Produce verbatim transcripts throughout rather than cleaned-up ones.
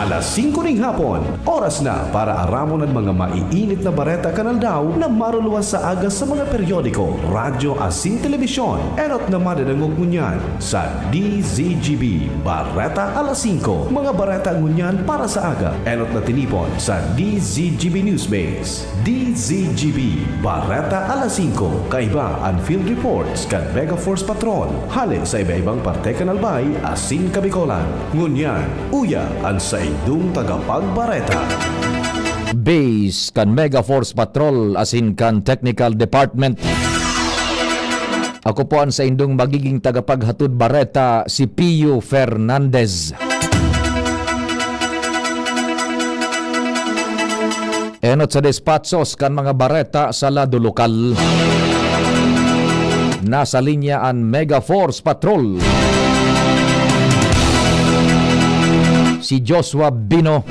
Alas singko ning hapon, oras na para aramon an mga maiinit na bareta kan aldaw na maruluwas sa aga sa mga periodiko, radyo asin telebisyon. Enot na madadangog ngunyan sa D Z G B Bareta Alas Singko. Mga bareta ngunyan para sa aga. Enot na tinipon sa D Z G B Newsbase. D Z G B Bareta Alas Singko. Kaiba an field reports kan Mega Force Patrol hale sa iba-ibang parte kan Albay asin Kabicolan. Ngunyan, uya an saindong tagapagbareta. Base kan Mega Force Patrol asin kan Technical Department. Ako po an saindong magiging tagapaghatod bareta, si Pio Fernandez. Enot sa despatsos kan mga bareta sa lado lokal. Nasa linya an Mega Force Patrol. Si Joshua Bino.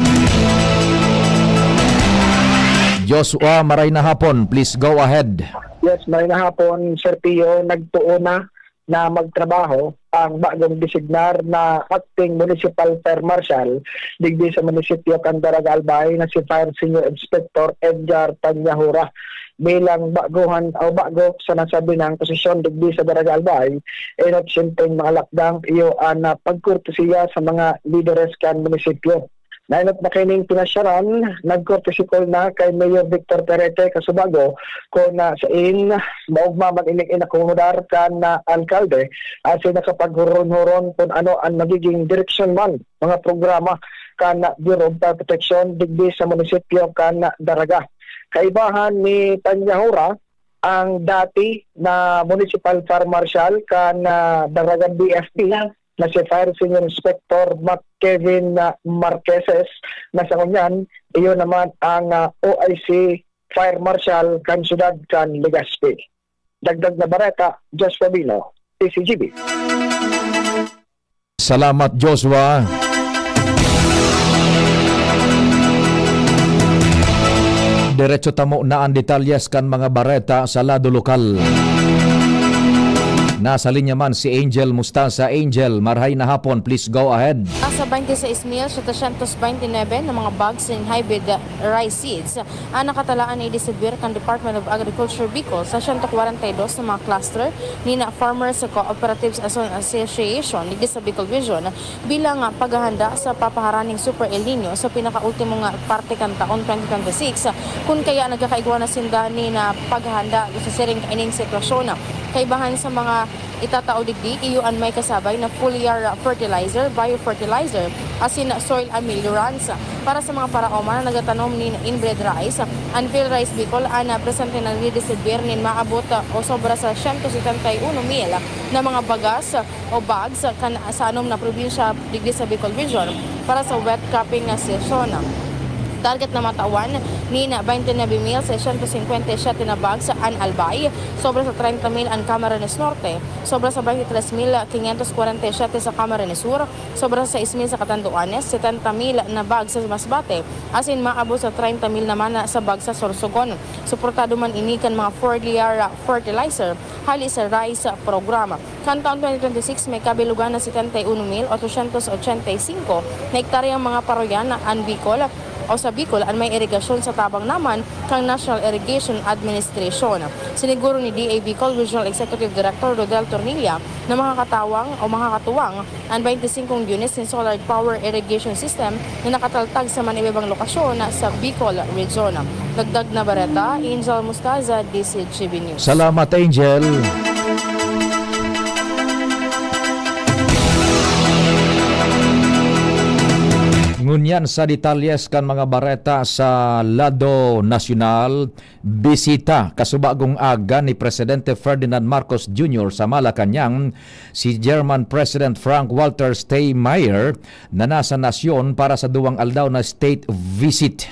Joshua, maray na hapon. Please go ahead. Yes, maray na hapon, Sir Pio. Nagtuo na na magtrabaho ang bagong designar na acting municipal fire marshal digdi sa munisipyo kan Daraga Albay na si Fire Senior Inspector Edgar Tanyahura bilang baguhan o bago sa nasabing posisyon digdi sa Daraga Albay. Enot simpleng mga lakdang iyo an, ah, pagkurtesiya sa mga lideres kan munisipyo. Nainot na kaining pinasyaran, nagkortesikol na kay Mayor Victor Perete Casubago kun, ah, sain maogma man ining inakomodar kan, ah, alkalde asin nakapaghuron-huron kun ano an magiging direksyon man, mga programa kan, ah, Bureau of Fire Protection digdi sa munisipyo kan, ah, Daraga. Kaibahan ni Tanyahura, ang dati na Municipal Fire Marshal kan, ah, Daraga B F P na si Fire Senior Inspector Mac Kevin, ah, Marqueses, na sa ngunyan, iyo naman ang, ah, O I C Fire Marshal kan siyudad kan Legazpi. Dagdag na bareta, Joshua Bino, T C G B. Salamat, Joshua. Diretso tamo na an detalyes kan mga bareta sa lado lokal. Nasa linya man si Angel Mustasa. Angel, marhay na hapon. Please go ahead. Nasa twenty-six mil setecientos twenty-nuebe na mga bags nin hybrid rice seeds ang nakatalaan na idistribuyar kan Department of Agriculture Bicol sa sento kwarenta y dos na mga cluster nin Farmers Cooperatives Asso-, Association digdi sa Bicol Region bilang, ah, paghahanda sa papaharan ning Super El Niño sa pinakaultimong, ah, parte kan taon twenty twenty-six, kun kaya nagkakaigwa na sinda nin, ah, paghahanda sa siring kaining sitwasyon. Kaibahan sa mga itatao digdi, iyo an may kasabay na foliar fertilizer, biofertilizer, asin soil ameliorants. Para sa mga paraoma na nagatanom nin inbred rice, an PhilRice Bicol an presente nagdidistribuyar nin maabot o sobra sa siyento setenta y uno mil na mga bagas o bags kan sa anom na probinsya digdi sa Bicol Region para sa wet cropping na sesyon. Target na matawan nin twenty-nine mil seiscientos cincuenta y siete na bags an Albay, sobra sa treinta mil an Camarines Norte, sobra sa twenty-tres mil quinientos cuarenta y siete sa Camarines Sur, sobra sa sais mil sa Catanduanes, setenta mil na bag sa Masbate, asin maabot sa treinta mil naman sa bag sa Sorsogon. Suportado man ini kan mga foliar fertilizer hali sa rice program. Kan taon twenty twenty-six, may kabilugan na setenta y uno mil ochocientos ochenta y cinco na hektaryang mga paroya na an Bicol o sa Bicol an may irigasyon sa tabang naman kan National Irrigation Administration. Siniguro ni D A Bicol Regional Executive Director Rodel Tornilla na makakatawang o makakatuwang an twenty-five units nin solar power irrigation system na nakataltag sa man iba-ibang lokasyon sa Bicol Region. Dagdag na bareta, Angel Mustaza, D C G B News. Salamat, Angel. Ngunyan sa detalyes kan mga bareta sa lado nasyonal, bisita kasubagong aga ni Presidente Ferdinand Marcos Junior sa Malacañang si German President Frank-Walter Steinmeier na nasa nasyon para sa duwang aldaw na state visit.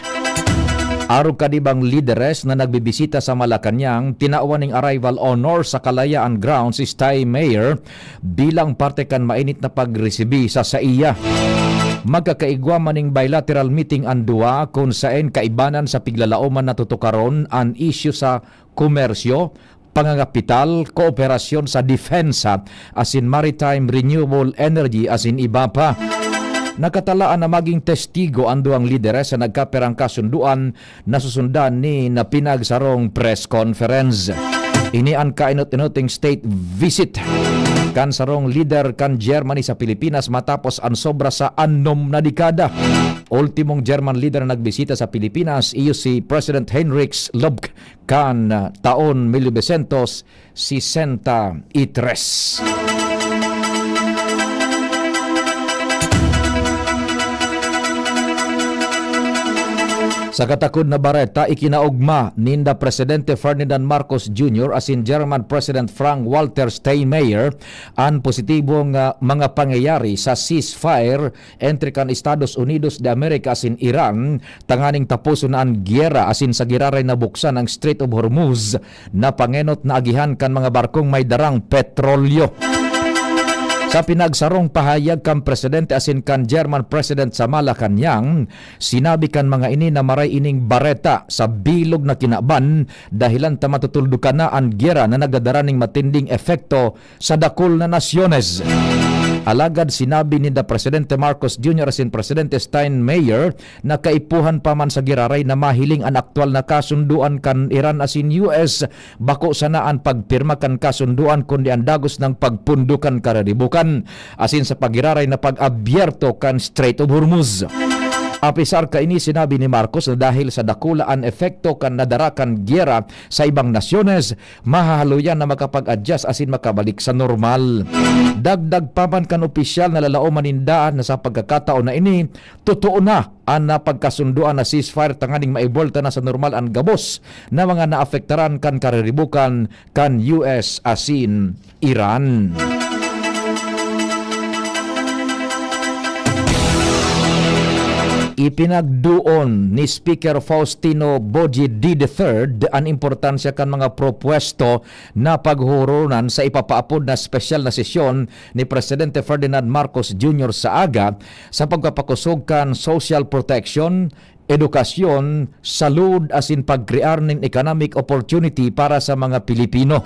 Arog kan ibang lideres na nagbibisita sa Malacañang, tinawan ning arrival honor sa Kalayaan Grounds si Steinmeier bilang parte kan mainit na pagresibi sa saiya. Magkakaigwa man ning bilateral meeting an duwa, kun saen kaibanan sa piglalaoman na tutukaron an isyu sa komersyo, pangangapital, kooperasyon sa depensa, asin maritime renewable energy, asin iba pa. Nakatalaan na maging testigo an duwang lideres sa nagkapirang kasunduan na susundan ni na pinagsarong press conference. Ini an kainot-inoting state visit kan sarong lider kan Germany sa Pilipinas matapos an sobra sa anom na dekada. Ultimong German leader na nagbisita sa Pilipinas iyo si President Heinrich Lübke kan, ah, taon mil novecientos sesenta y tres. Sa katakod na bareta, ikinaogma ninda Presidente Ferdinand Marcos Junior asin German President Frank-Walter Steinmeier an positibong, ah, mga pangyayari sa ceasefire entre kan Estados Unidos de America asin Iran tanganing taposon na an giyera asin sa giraray na buksan ang Strait of Hormuz na pangenot na agihan kan mga barkong may darang petrolyo. Sa pinagsarong pahayag kan presidente asin kan German President sa Malacañang, sinabi kan mga ini na maray ining bareta sa bilog na kinaban, dahilan ta matutuldukan na an giyera na nagdadara ning matinding epekto sa dakul na nasyones. Alagad sinabi ninda Presidente Marcos Junior asin Presidente Steinmeier na kaipuhan pa man sa giraray na mahiling an aktuwal na kasundoan kan Iran asin U S. Bako sana an pagpirma kan kasundoan kundi an dagos nang pagpundo kan kariribukan asin sa paggiraray na pag-abyerto kan Strait of Hormuz. Apisar kaini, sinabi ni Marcos na dahil sa dakula an epekto kan nadara kan giyera sa ibang nasyones, mahahaluyan na makapag-adjust asin makabalik sa normal. Dagdag pa man kan opisyal na lalaoman ninda na sa pagkakataon na ini, totoo na an napagkasundoan na ceasefire tanganing maibuwelta na sa normal an gabos na mga naapektaran kan kariribukan kan U S asin Iran. Ipinagduon ni Speaker Faustino Boji the third an importansya kan mga propwesto na paghuhuronan sa ipapaapod na espesyal na sesyon ni Presidente Ferdinand Marcos Junior sa aga sa pagpapakosog kan social protection, edukasyon, salud asin pagkrear nin economic opportunity para sa mga Pilipino.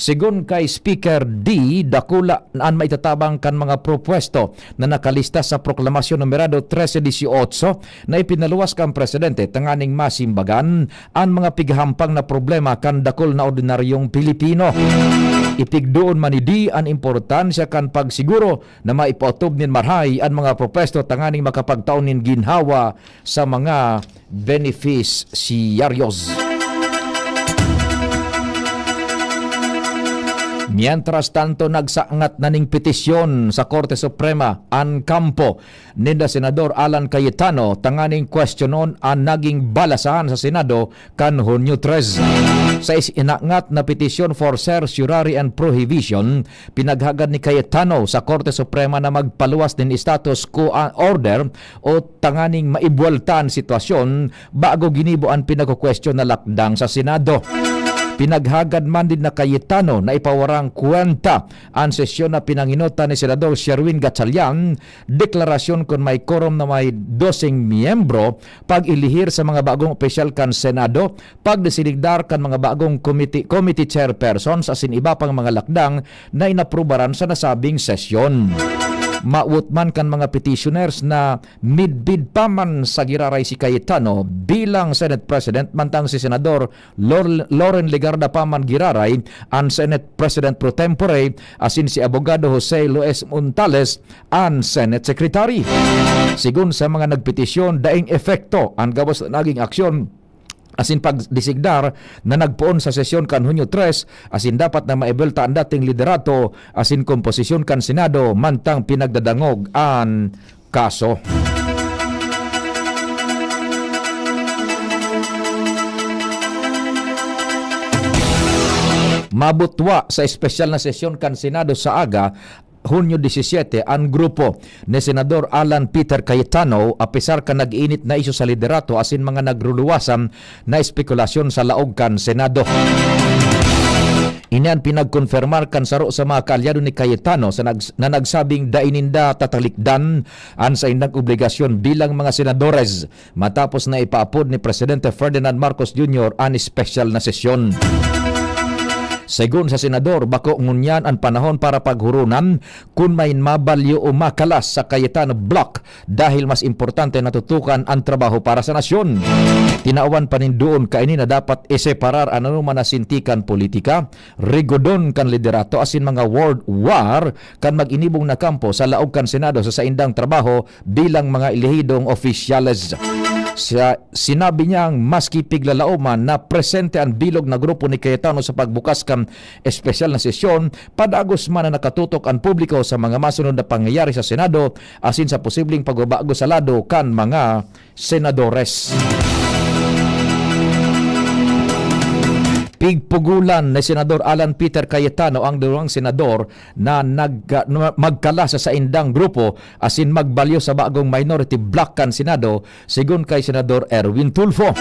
Sigon kay Speaker D, dakula an maitatabang kan mga propwesto na nakalista sa Proklamasyon Numerado trese dieciocho na ipinaluwas kan Presidente tanganing masimbagan an mga pighahampang na problema kan dakul na ordinaryong Pilipino. Ipigdoon man ni D an importansya kan pagsiguro na maipaotob nin marahay an mga propwesto tanganing makapagtao nin ginhawa sa mga beneficiaryos. Mientras tanto, nagsangat na ning petisyon sa Korte Suprema an kampo ninda Senador Alan Cayetano tanganing kwestiyonon an naging balasahan sa Senado kan Hunyo tres. Sa isinangat na petisyon for certiorari and prohibition, pinaghagad ni Cayetano sa Korte Suprema na magpaluwas nin status quo order o tanganing maibuwelta an sitwasyon bago ginibo an pinagkukwestiyon na lakdang sa Senado. Pinaghagad man nin Cayetano na ipawarang kwenta an sesyon na pinangenotan ni Senador Sherwin Gatchalian, deklarasyon kun may quorum na may doseng miyembro, pag-elihir sa mga bagong opisyal kan Senado, pagdesignar kan mga bagong committee, committee chairpersons asin iba pang mga lakdang na inaprubaran sa nasabing sesyon. Mawot man kan mga petitioners na midbid pa man sa giraray si Cayetano bilang Senate President, mantang si Senador Lor-, Loren Legarda pa man giraray an Senate President pro tempore asin si Abogado Jose Luis Montales an Senate Secretary. Sigon sa mga nagpetisyon, daing epekto an gabos na naging aksyon asin pagdesignar na nagpoon sa sesyon kan Hunyo tres, asin dapat na maibuwelta an dating liderato asin komposisyon kan Senado mantang pinagdadangog an kaso. Mabutwa sa espesyal na sesyon kan Senado sa aga, Hunyo disisiete, an grupo ni Senador Alan Peter Cayetano, apisar kan nag-iinit na isyu sa liderato asin mga nagruluwasan na espekulasyon sa laog kan Senado. Ini an pinagkonfirmar kan saro sa mga kaalyado ni Cayetano sa nags-, na nagsabing dai ninda tatalikdan an saindang obligasyon bilang mga senadores matapos na ipaapod ni Presidente Ferdinand Marcos Junior an espesyal na sesyon. Segun sa senador, bako ngunyan an panahon para paghuronan kun may mabalyo o makalas sa Cayetano Bloc dahil mas importante na tutukan an trabaho para sa nasyon. Tinawan pa nin duon kaini na dapat iseparar an anoman na sintikan politika, rigodon kan liderato asin mga word war kan mag-inibong na kampo sa laog kan Senado sa saindang trabaho bilang mga elehidong opisyales. Sa, sinabi niyang maski piglalaoman na presente an bilog na grupo ni Cayetano sa pagbukas kan espesyal na sesyon, padagos man na nakatutok an publiko sa mga masunod na pangyayari sa Senado asin sa posibleng pagbabago sa lado kan mga senadores. Pigpugulan ni Senador Alan Peter Cayetano ang dalawang senador na nag-, na magkala sa saindang grupo asin magbalyo sa bagong minority bloc kan Senado, segun kay Senador Erwin Tulfo.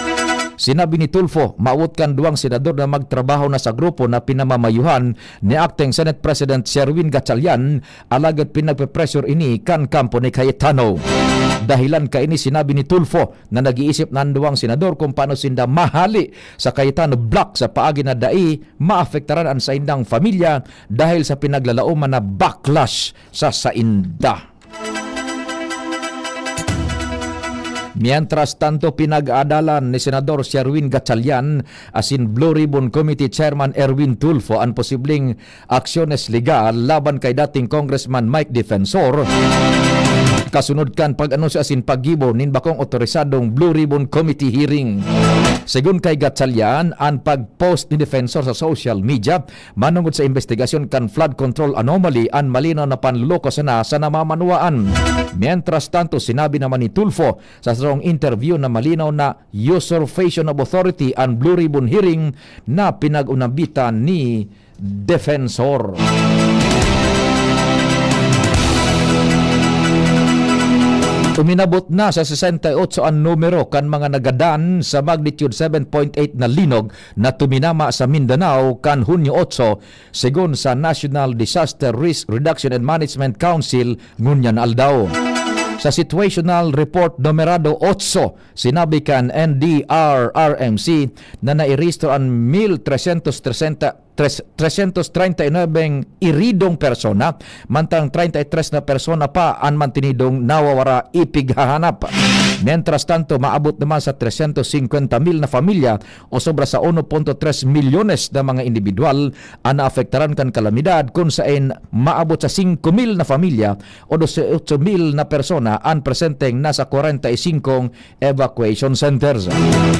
Sinabi ni Tulfo, mawot kan duwang senador na magtrabaho na sa grupo na pinamamayuhan ni Acting Senate President Sherwin Gatchalian, alagad pinagpe-pressure ini kan kampo ni Cayetano. Dahilan kaini, sinabi ni Tulfo, na nag-iisip na an duwang senador kung paano sinda mahali sa Cayetano Bloc sa paagi na dai maapektaran an saindang pamilya dahil sa pinaglalaoman na backlash sa sainda. Mientras tanto, pinag-aadalan ni Senador Sherwin Gatchalian asin Blue Ribbon Committee Chairman Erwin Tulfo an posibleng aksyones legal laban kay dating Congressman Mike Defensor, kasunod kan pag-anunsyo asin paggibo nin bakong otorisadong Blue Ribbon Committee hearing. Segun kay Gatchalian, an pag-post ni Defensor sa social media manongod sa imbestigasyon kan flood control anomaly an malinaw na panloloko sana sa namamanwaan. Mientras tanto, sinabi naman ni Tulfo sa sarong interview na malinaw na usurpation of authority an Blue Ribbon hearing na pinag-unambitan ni Defensor. Uminabot na sa sesenta y otso an numero kan mga nagadan sa magnitude seven point eight na linog na tuminama sa Mindanao kan Hunyo otso, segun sa National Disaster Risk Reduction and Management Council ngunyan na aldaw. Sa situational report numerado otso, sinabi kan N D R R M C na nairehistro an mil tresyentos tresenta, tres-, tresyentos treinta y nuebe iridong persona, mantang treinta y tres na persona pa an mantenidong nawawara, ipighahanap. Mientras tanto, maabot naman sa tresyentos singkwenta mil na pamilya o sobra sa uno punto tres milyones na mga indibidwal an naapektaran kan kalamidad, kun saen maabot sa singko mil na pamilya o dose y otso mil na persona an presenteng nasa kwarenta y singkong evacuation centers.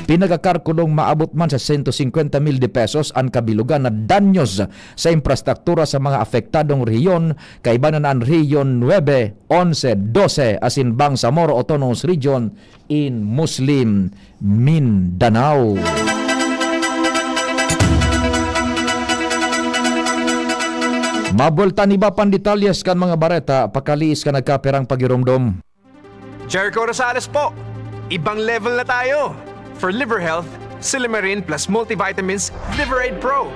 Pinagkakalkuladong maabot man sa sento singkwenta mil de pesos an kabilogan na danyos sa infrastruktura sa mga apektadong rehiyon, kaiba na an Rehiyon nuebe, onse, dose asin Bangsamoro Autonomous Region in Muslim Mindanao. Mabuelta an iba pang detalyes kan mga bareta, pakaliis kan nagkapirang pagiromdom. Jericho Rosales po! Ibang level na tayo! For liver health, Silymarin plus multivitamins Liver Aid Pro.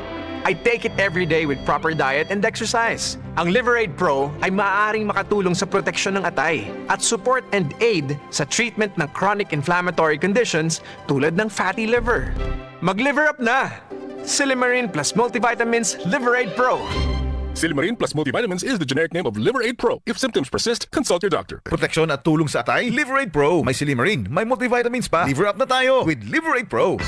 I take it every day with proper diet and exercise. Ang Liver Aid Pro ay maaaring makatulong sa proteksyon ng atay at support and aid sa treatment ng chronic inflammatory conditions tulad ng fatty liver. Mag-liver up na! Silymarin plus multivitamins Liver Aid Pro. Silymarin plus multivitamins is the generic name of Liver Aid Pro. If symptoms persist, consult your doctor. Proteksyon at tulong sa atay, Liver Aid Pro. May silymarin, may multivitamins pa. Liver up na tayo with Liver Aid Pro.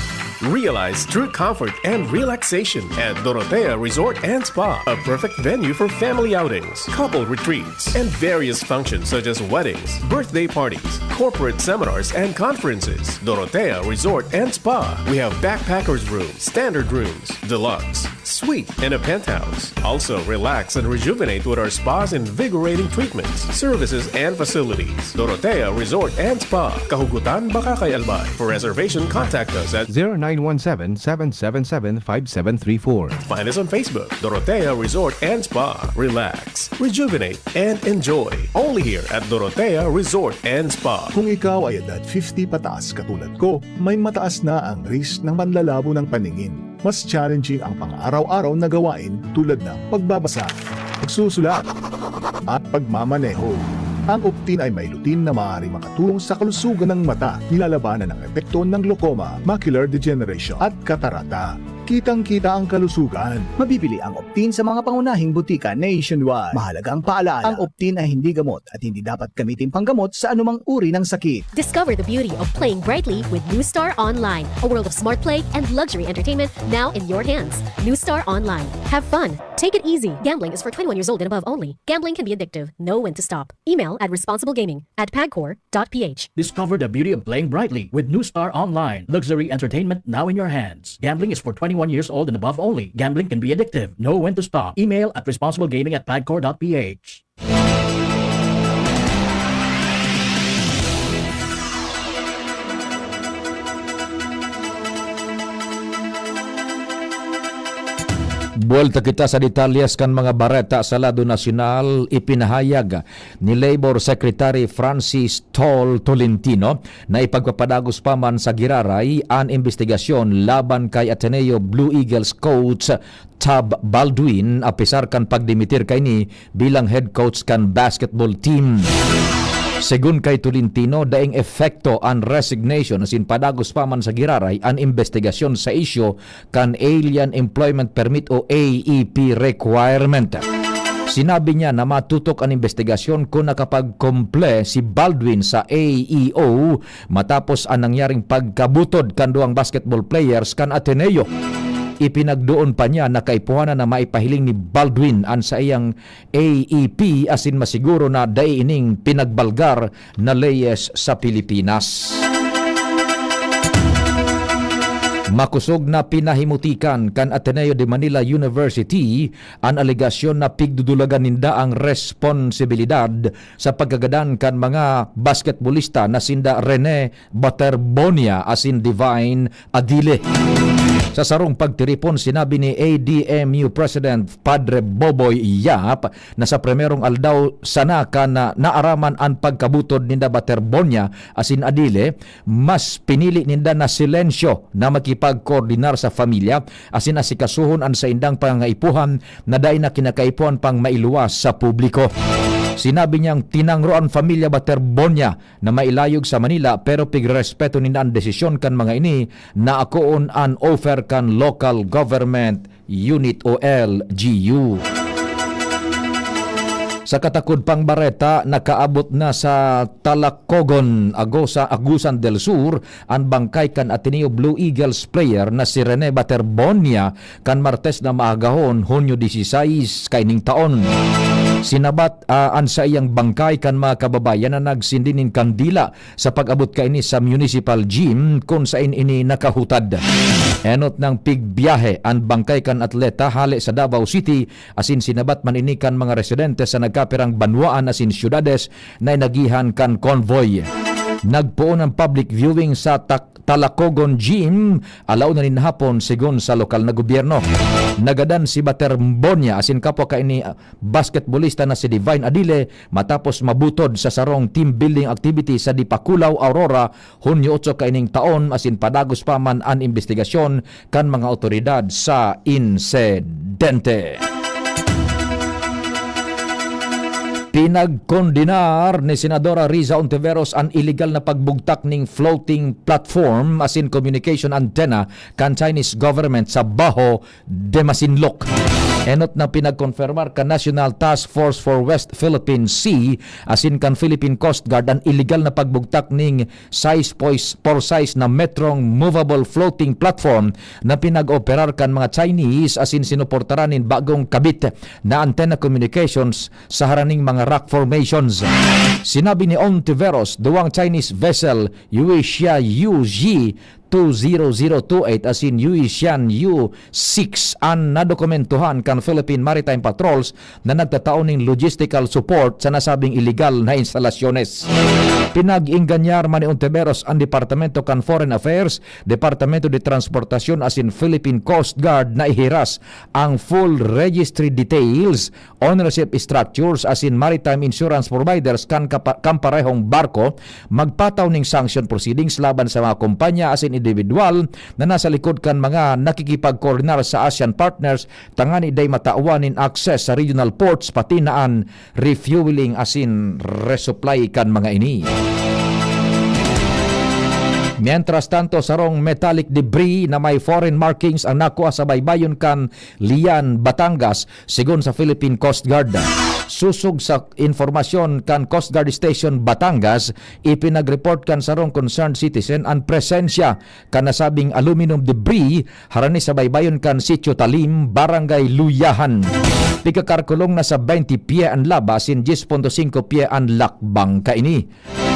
Realize true comfort and relaxation at Dorotea Resort and Spa, a perfect venue for family outings, couple retreats, and various functions such as weddings, birthday parties, corporate seminars, and conferences. Dorotea Resort and Spa. We have backpackers room, standard rooms, deluxe, suite, and a penthouse. Also, relax and rejuvenate with our spa's invigorating treatments, services, and facilities. Dorotea Resort and Spa, Kahugutan, Bacacay, Albay. For reservation, contact us at zero nine one seven, seven seven seven, five seven three four. Find us on Facebook, Dorotea Resort and Spa. Relax, rejuvenate, and enjoy. Only here at Dorotea Resort and Spa. Kung ikaw ay edad fifty pataas katulad ko, may mataas na ang risk ng panlalabo ng paningin. Mas challenging ang pang-araw-araw na gawain tulad ng pagbabasa, pagsusulat, at pagmamaneho. Ang Optin ay may lutein na maaaring makatulong sa kalusugan ng mata, nilalabanan ang epekto ng glaucoma, macular degeneration, at katarata. kitang-kita ang kalusugan. Mabibili ang Optin sa mga pangunahing butika nationwide. Mahalagang paalala, ang Optin ay hindi gamot at hindi dapat gamitin panggamot sa anumang uri ng sakit. Discover the beauty of playing brightly with New Star Online, a world of smart play and luxury entertainment now in your hands. New Star Online. Have fun. Take it easy. Gambling is for twenty-one years old and above only. Gambling can be addictive. Know when to stop. Email at responsiblegaming at pagcor dot p h. Discover the beauty of playing brightly with New Star Online. Luxury entertainment now in your hands. Gambling is for twenty-one years old and above only. Gambling can be addictive. Know when to stop. Email at responsiblegaming at pagcor dot p h. Buwelta kita sa detalyes kan mga bareta sa lado nasyonal. Ipinahayag ni Labor Secretary Francis Tol Tolentino na ipagpapadagos pa man sa giraray an imbestigasyon laban kay Ateneo Blue Eagles coach Tab Baldwin, apisar kan pagdimitir kaini bilang head coach kan basketball team. Segun kay Tolentino, daing epekto an resignation asin padagos pa man sa giraray an imbestigasyon sa isyu kan Alien Employment Permit o A E P requirement. Sinabi niya na matutok an imbestigasyon kun nakapagkumple si Baldwin sa A E O matapos an nangyaring pagkabutod kan duwang basketball players kan Ateneo. Ipinagdoon pa niya na kaipuhan na maipahiling ni Baldwin an saiyang A E P asin masiguro na dai ining pinagbalgar na leyes sa Pilipinas. Makosog na pinahimutikan kan Ateneo de Manila University an alegasyon na pigdudulagan ninda an responsibilidad sa pagkagadan kan mga basketbolista na sinda Rene Baterbonia asin Divine Adile. Sa sarong pagtiripon, sinabi ni A D M U President Padre Boboy Yap na sa primerong aldaw sana kan, ah, naaraman an pagkabutod ninda Baterbonia asin Adile, mas pinili ninda na silensyo na makipagkoordinar sa pamilya asin asikasuhon an saindang pangangaipuhan na dai na kinakaipuhan pang mailuwas sa publiko. Sinabi niyang tinangro an pamilya Baterbonia na mailayog sa Manila, pero pigrerespeto ninda an desisyon kan mga ini na akoon an offer kan local government unit o L G U. Sa katakod pang bareta, nakaabot na sa Talacogon, Agosa-, Agusan del Sur, an bangkay kan Ateneo Blue Eagles player na si Rene Baterbonia kan Martes na maagahon, Hunyo dieciséis kaining taon. Sinabat, ah, an saiyang bangkay kan mga kababayan na nagsindi nin kandila sa pag-abot kaini sa Municipal Gym kun saen ini nakahutad. Enot nang pigbiyahe an bangkay kan atleta hale sa Davao City, asin sinabat man ini kan mga residente sa nagkapirang banwaan asin syudades na inagihan kan convoy. Nagpoon an public viewing sa Tak-, Talacogon Gym, alauna nin hapon, segun sa lokal na gobyerno. Nagadan si Baterbonia asin kapwa kaini, ah, basketbolista na si Divine Adile matapos mabutod sa sarong team building activity sa Dipakulaw, Aurora, Hunyo otso kaining taon, asin padagos pa man an imbestigasyon kan mga awtoridad sa insidente. Pinagkondenar ni Senadora Riza Ontiveros an iligal na pagbugtak ning floating platform asin communication antenna kan Chinese government sa Baho de Masinloc. Enot na pinagkonfirmar kan National Task Force for West Philippine Sea asin kan Philippine Coast Guard an iligal na pagbugtak ning sais point four sais na metrong movable floating platform na pinag-operar kan mga Chinese asin sinuportaran nin bagong kabit na antenna communications sa haraning mga rock formations. Sinabi ni Ontiveros, duwang Chinese vessel, Yuisha Yuji two zero zero two eight asin Yuishan U six an nadokumentohan kan Philippine Maritime Patrols na nagtatao ning logistical support sa nasabing iligal na instalasyones. Pinag-ingganyar man ni Ontiveros an Departamento kan Foreign Affairs, Departamento de Transportacion asin Philippine Coast Guard na ihiras ang full registry details, ownership structures asin maritime insurance providers kan kapa-, kamparehong barko, magpataw ning sanction proceedings laban sa mga kompanya asin indibidwal na nasa likod kan mga nakikipagkoordinar sa ASEAN partners tangani dai matawan nin access sa regional ports pati na an refueling asin resupply kan mga ini. Mientras tanto, sarong metallic debris na may foreign markings ang nakuha sa baybayon kan Lian, Batangas, sigon sa Philippine Coast Guard. Sosog sa impormasyon kan Coast Guard Station Batangas, ipinag-report kan sarong concerned citizen an presensya kan nasabing aluminum debris harani sa baybayon kan Sitio Talim, Barangay Luyahan. Pigkakarkulong na sa twenty pye an laba asin diyes punto singko pye an lakbang kaini.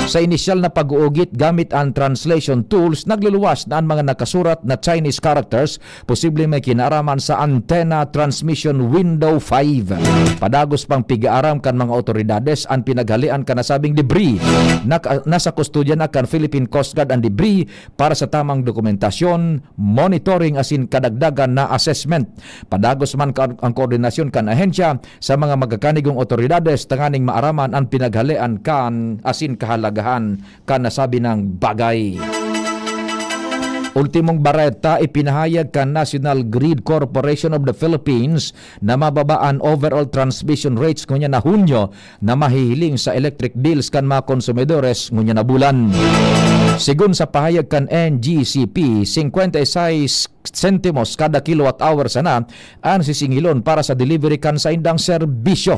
Sa inisyal na pag-uugit gamit an translation tools, nagluluwas na an mga nakasurat na Chinese characters, posibleng may kinaaraman sa antenna transmission window five. Padagos pang pig-aaram kan mga otoridades an pinaghalean kan nasabing debris. Naka-, nasa kustodya na kan Philippine Coast Guard an debris para sa tamang dokumentasyon, monitoring asin kadagdagan na assessment. Padagos man ka-, ang koordinasyon kan ahensya sa mga magkakanigong otoridades tanganing maaraman an pinaghalean kan asin kahalagahan kan nasabi nang bagay. Ultimong bareta, ipinahayag kan National Grid Corporation of the Philippines na mababa an overall transmission rates ngunyan na Hunyo na mahihiling sa electric bills kan mga konsumidores ngunyan na bulan. Sigon sa pahayag kan N G C P, singkwenta y seis sentimos kada kilowatt hour sana an sisingilon para sa delivery kan saindang serbisyo.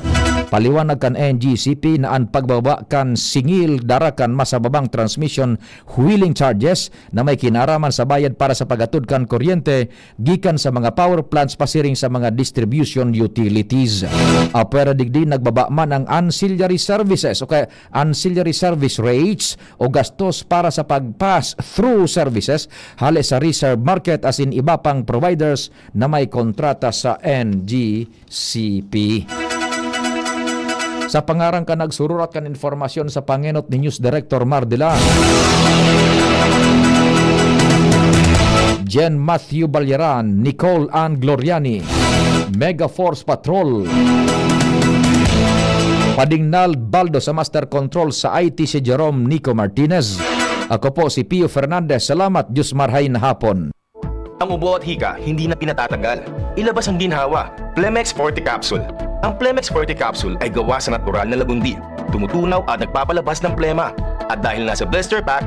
Paliwanag kan N G C P na an pagbaba kan singil dara kan mas mababang transmission wheeling charges na may kinaraman sa bayad para sa paghatod kan kuryente gikan sa mga power plants pasiring sa mga distribution utilities. Apwera digdi, nagbaba man ang ancillary services o kaya ancillary service rates o gastos para sa pag-pass through services hale sa reserve market asin iba pang providers na may kontrata sa N G C P. Sa pangaran kan nagsururat kan informasyon sa pangenot ni News Director Mar de la Jen Matthew Balyaran, Nicole Ann Gloriani, Mega Force Patrol, Padingnal Baldo sa Master Control, sa I T si Jerome Nico Martinez. Ako po si Pio Fernandez. Salamat, Diyos marhay na hapon. Ang ubo at hika, hindi na pinatatagal. Ilabas ang ginhawa. Plemex Forte Capsule. Ang Plemex Forte Capsule ay gawa sa natural na lagundi. Tumutunaw at nagpapalabas ng plema. At dahil nasa blister pack,